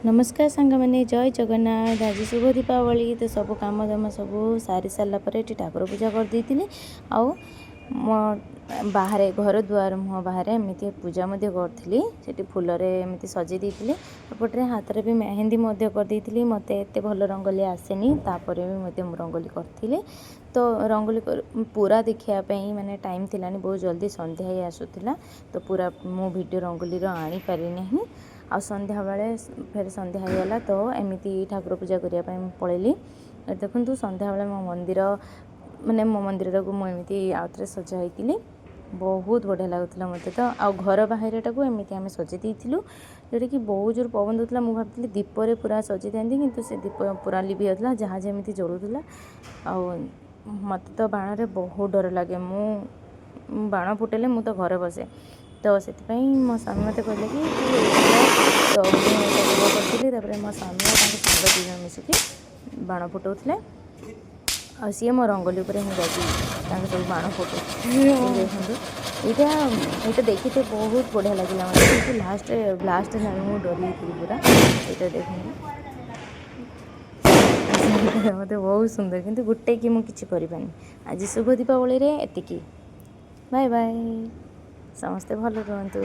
ନମସ୍କାର ସାଙ୍ଗମାନେ, ଜୟ ଜଗନ୍ନାଥ। ଆଜି ଶୁଭ ଦୀପାବଳି। ତ ସବୁ କାମ ଦାମ ସବୁ ସାରି ସାରିଲା ପରେ ଏଠି ଠାକୁର ପୂଜା କରିଦେଇଥିଲି ଆଉ ମୋ ବାହାରେ, ଘର ଦୁଆର ମୁହଁ ବାହାରେ ଏମିତି ପୂଜା ମଧ୍ୟ କରିଥିଲି। ସେଠି ଫୁଲରେ ଏମିତି ସଜେଇ ଦେଇଥିଲି। ଏପଟରେ ହାତରେ ବି ମେହେନ୍ଦି ମଧ୍ୟ କରିଦେଇଥିଲି। ମୋତେ ଏତେ ଭଲ ରଙ୍ଗୋଲି ଆସେନି, ତାପରେ ବି ମଧ୍ୟ ମୁଁ ରଙ୍ଗୋଲି କରିଥିଲି। ତ ରଙ୍ଗୋଲି ପୁରା ଦେଖିବା ପାଇଁ ମାନେ ଟାଇମ୍ ଥିଲାନି, ବହୁତ ଜଲ୍ଦି ସନ୍ଧ୍ୟା ହେଇ ଆସୁଥିଲା। ତ ପୁରା ମୁଁ ଭିଡ଼ିଓ ରଙ୍ଗୋଲିର ଆଣିପାରିନାହିଁ। ଆଉ ସନ୍ଧ୍ୟାବେଳେ ଫେର ସନ୍ଧ୍ୟା ହେଇଗଲା, ତ ଏମିତି ଠାକୁର ପୂଜା କରିବା ପାଇଁ ମୁଁ ପଳେଇଲି। ଦେଖନ୍ତୁ, ସନ୍ଧ୍ୟାବେଳେ ମୋ ମନ୍ଦିର, ମାନେ ମୋ ମନ୍ଦିରଟାକୁ ମୁଁ ଏମିତି ଆଉଥରେ ସଜା ହେଇଥିଲି। ବହୁତ ବଢ଼ିଆ ଲାଗୁଥିଲା ମୋତେ ତ। ଆଉ ଘର ବାହାରଟାକୁ ଏମିତି ଆମେ ସଜେଇ ଦେଇଥିଲୁ, ଯେଉଁଟାକି ବହୁତ ଜୋର ପବନ ଦେଉଥିଲା। ମୁଁ ଭାବିଥିଲି ଦୀପରେ ପୁରା ସଜେଇଥାନ୍ତି, କିନ୍ତୁ ସେ ଦୀପ ପୁରା ଲିଭି ଯାଉଥିଲା, ଯାହା ଯେମିତି ଜଳୁଥିଲା। ଆଉ ମୋତେ ତ ବାଣରେ ବହୁତ ଡର ଲାଗେ। ମୁଁ ବାଣ ଫୁଟେଇଲେ ମୁଁ ତ ଘରେ ବସେ। ତ ସେଥିପାଇଁ ମୋ ସ୍ୱାମୀ ମୋତେ କହିଲେ କି ତୁ ଏଇଠି ତ ମୁଁ ଏଇଟା କରିଥିଲି। ତାପରେ ମୋ ସ୍ୱାମୀ ଆଉ ତାଙ୍କ ସାଙ୍ଗ ଦୁଇ ଜଣ ମିଶିକି ବାଣ ଫୁଟାଉଥିଲେ ଆଉ ସିଏ ମୋ ରଙ୍ଗୋଲି ଉପରେ ହିଁ ଯାଇକି ତାଙ୍କ ସବୁ ବାଣ ଫୁଟାଉଥିଲେ। ଦେଖନ୍ତୁ, ଏଇଟା ଦେଖିତେ ବହୁତ ବଢ଼ିଆ ଲାଗିଲା ମୋତେ, କିନ୍ତୁ ଲାଷ୍ଟରେ ବ୍ଲାଷ୍ଟ ହେଲା ମୁଁ ଡରି ଯାଇଥିଲି ପୁରା। ଏଇଟା ଦେଖନ୍ତୁ, ସେଇଟା ମୋତେ ବହୁତ ସୁନ୍ଦର, କିନ୍ତୁ ଗୋଟେ କି ମୁଁ କିଛି କରିପାରିନି। ଆଜି ଶୁଭ ଦୀପାବଳିରେ ଏତିକି। ବାଏ ବାଏ, ସମସ୍ତେ ଭଲ ରୁହନ୍ତୁ।